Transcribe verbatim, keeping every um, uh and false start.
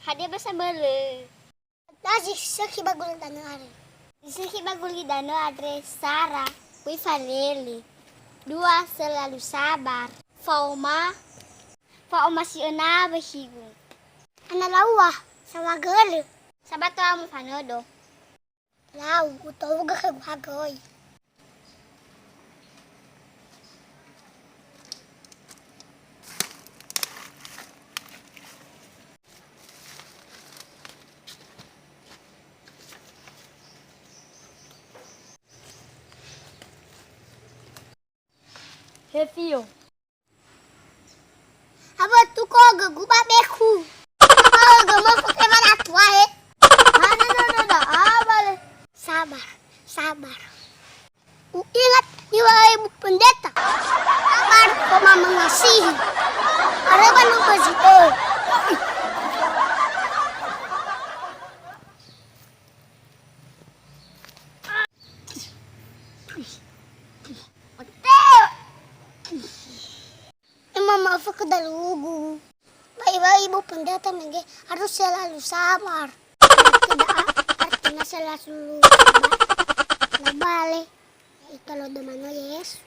Hadia ba sambalö? Zi sökhi ba gulidanö andre. Zi sökhi ba gulidanö andre sara, böi falele. Dua, selalu sabar. Faoma, faoma si öna ba sigu. Ana laua, sawagölö. Sabato amu fanödo. Lau, utohugö khögu hagöi. He Fio. Apa tu ko gegu ba beku. Ko gemu ko ke mana tua he. Mana no no da abale. Sabar, sabar. Uingat iwa ibu pendeta. Sabar, ko mama ngasihi. Areba no bezi. Emang maaf ke dalugu. Baik-baik ibu pendeta mege harus selalu sabar. Tidak artinya selalu sabar. Nggak boleh. Itu lo demano Yesus.